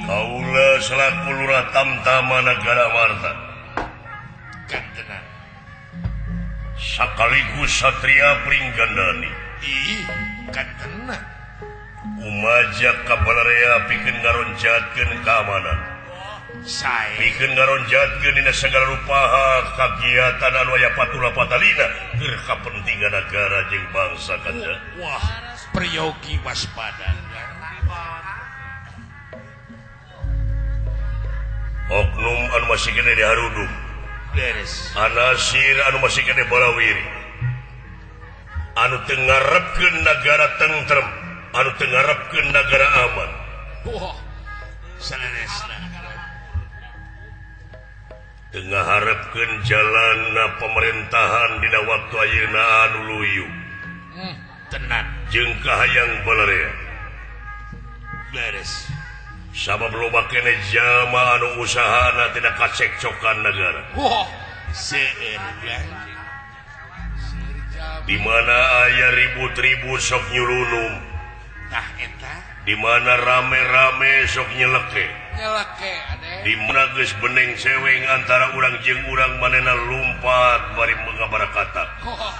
Kaula selaku lurah Tamtama Nagara Warta kantenan sakaligus satria Pringgandani. Ih, kantenan umajak ka balarea pikeun ngaronjatkeun keamanan. Sae pikeun ngaronjatkeun dina sagala rupaha kagiatan anu aya patula patalina keur kapentingan nagara jeung bangsa kanca. Wah, priyogi waspada. Oknum anu masih kene di Harudum, beres. Anasir anu masih kene Balawiri, anu teu ngarepkeun nagara tentrem, anu teu ngarepkeun nagara aman. Wah, saleresna. Teu ngaharepkeun jalanna pemerintahan dina waktu ayeuna anu luyu. Tenan. Jeung kahayang balarea. Beres. Sabab loba kene jalma anu usahana tidak kacekcokan negara. Wah, seueur di mana aya ribut-ribut sok nyulunum. Tah eta. Di mana rame-rame sok nyeleke. Nyeleke ade. Di mana geus beneng seweng antara urang jeung urang manehna lumpat bari mengabarakatak. Oh,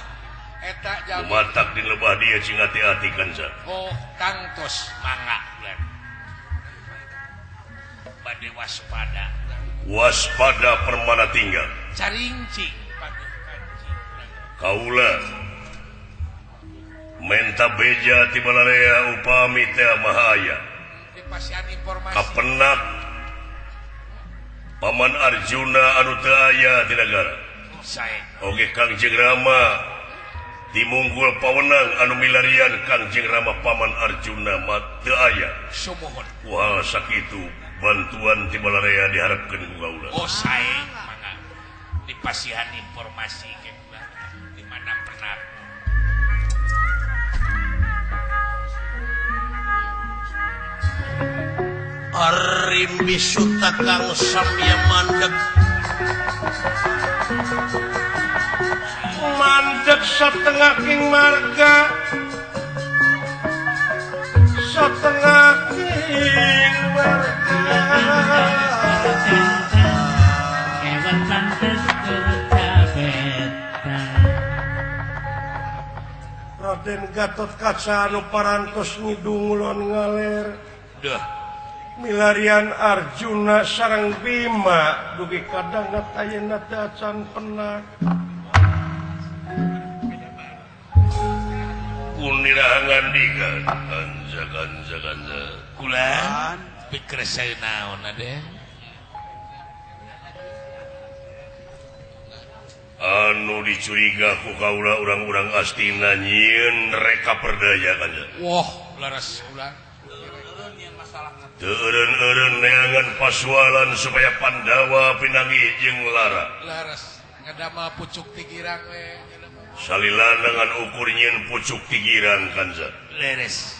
eta jalma. Matak di lebah dia cing hati-hati kanca. Oh, tangtos mangga. Bade waspada. Waspada permana tinggal. Carincing. Kaula menta beja ti balarea upami teh mahaya. Dipasihan informasi. Kapenak Paman Arjuna anu teu aya di nagara. Sae. Oge Kangjeng Rama timunggul pawenang anu milarian Kangjeng Rama Paman Arjuna mah teu aya. Sumuhun. Ku hal sakitu bantuan ti balarea diharapkeun ku kaula. Oh sae, mangga dipasihan informasi ke kula di mana pernah. Arimbi suta kang samya mandeg. Mandeg satengah king marga. Satengah king marga. Ewan pantes kecapetan. Raden Gatot Kaca anu parantos ngidung ulon ngaler. Duh. Milarian Arjuna sareng Bima dugi kadangat ayeuna teh acan penak. Kunirahangan dika kanca kanca kanca. Kula pikir saya naon ade. Anu dicuriga ku kaula urang-urang Astina nyieun reka perdaya kanca. Wah, laras ulang. Teu eureun-eureun neangan pasualan supaya Pandawa pinanggih jeung Lara. Laras ngadamel pucuk tigirang we. Salilana ngan ukur nyieun pucuk tigirang kanca. Leres.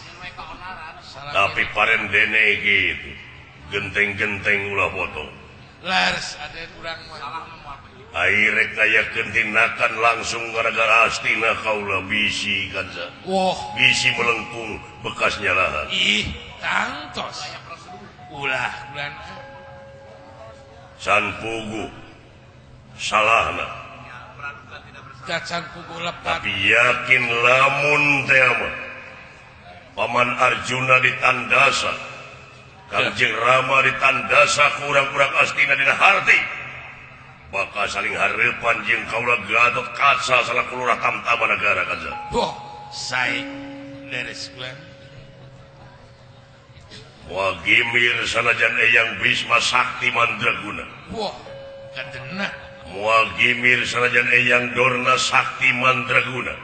Tapi paren dene gitu. Genteng-genteng ulah foto. Lars aden urang mah. Ai rek ngayakeun tindakan langsung gara-gara Astina kaula bisi kanca. Wah, bisi melengkung bekas nyalahan. Ih, tangtos. Ulah bulan San pugu salahna. Dacan pugu lepat. Tapi yakin lamun teh mah Paman Arjuna ditandasa, Kangjeng Rama ditandasa kurang-kurang Astina dina harti. Bakal saling hareupan jeung kaula Gatot Kaca salaku lurah tamtama negara kanca. Wah, sae leres bulan. Moal gimir sanajan Eyang Bisma Sakti Mandraguna. Wah, kadena. Moal gimir sanajan Eyang Dorna Sakti Mandraguna.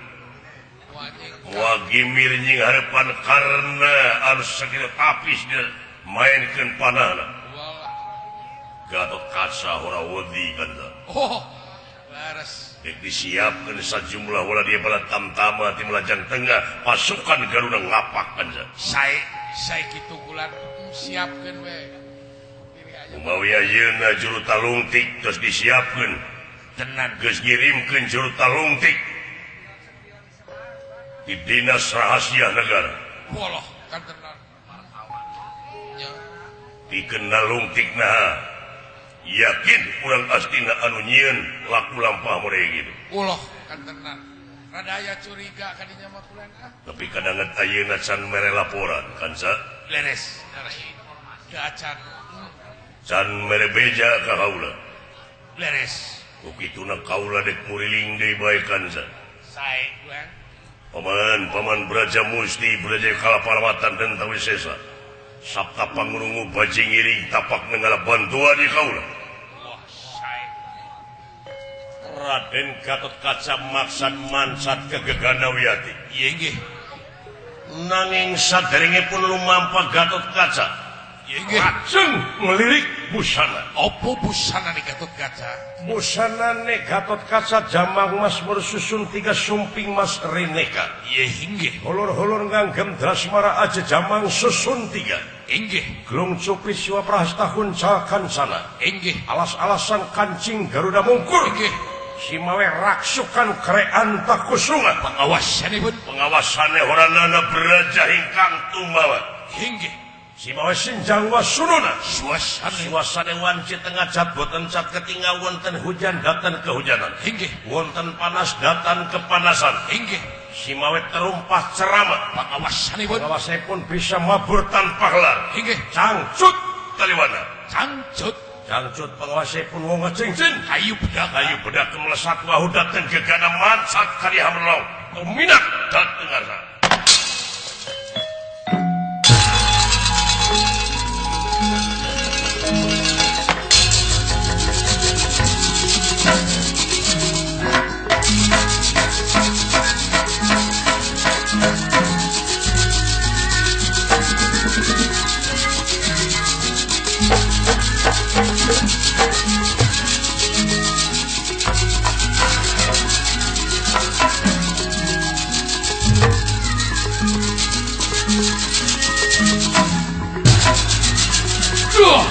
Moal gimir nying hareupan karena anu sakitu tapis dia mainkeun panahna. Gatot Kaca ora wedi kanca. Oh, laras. Dek disiapkeun sajumlah wala dia bala tamtama ti Melajang Tengah pasukan Garuda ngapak kanca. Sae sae kitu kulan siapkeun we. Kumawi ayeuna juru talungtik terus disiapkeun. Tenan geus ngirimkeun juru talungtik di Dinas Rahasia Negara. Woloh kan tenan. Nya. Dikenal lungtik naha. Yakin urang Astina anu nyieun laku lampah mere gitu. Uloh kan tenan. Rada aya curiga kadinya mah kulan ah. Tapi kadangan ayeuna can mere laporan kanca. Leres. Teu acan. Can mere beja ka kaula. Leres. Ku kituna kaula dek muriling deui bae kanca. Sae kulan. Paman, paman Braja Musti, Braja Kalaparawatan dan Tawisesa. Sabta pangurungu bajing ngiring tapak nenggala bantuan di kaula. Wah, sae. Raden Gatot Kaca maksad mansat ke Geganawiyati. Iya nggih. Nanging saderengipun lumampah Gatot Kaca. Iya nggih. Lajeng melirik busana. Apa busanane Gatot Kaca? Busanane Gatot Kaca jamang mas bersusun tiga sumping mas reneka. Iya nggih. Holor-holor nganggem drasmara aja jamang susun tiga. Inggih. Gelung cupi siwa prahastahun cakan sana. Inggih. Alas-alasan kancing Garuda mungkur. Inggih. Simawe raksukan krean takusuma. Pengawasanipun. Pengawasane horanana beraja ingkang tumawa. Inggih. Simawe sinjang wasununa. Suasane. Suasane wanci tengah cat boten cat ketinggal wonten hujan datan kehujanan. Inggih. Wonten panas datan kepanasan. Inggih. Simawe terumpah ceramah. Pengawasanipun. Pengawasanipun bisa mabur tanpa helar. Inggih. Cangcut taliwana. Cangcut. Cangcut pengawasanipun wong ngecingcin. Kayu bedak. Kayu bedak melesat wahu dateng gegana mansat kali hamrong. Tuminak dateng ngarsa. Duh.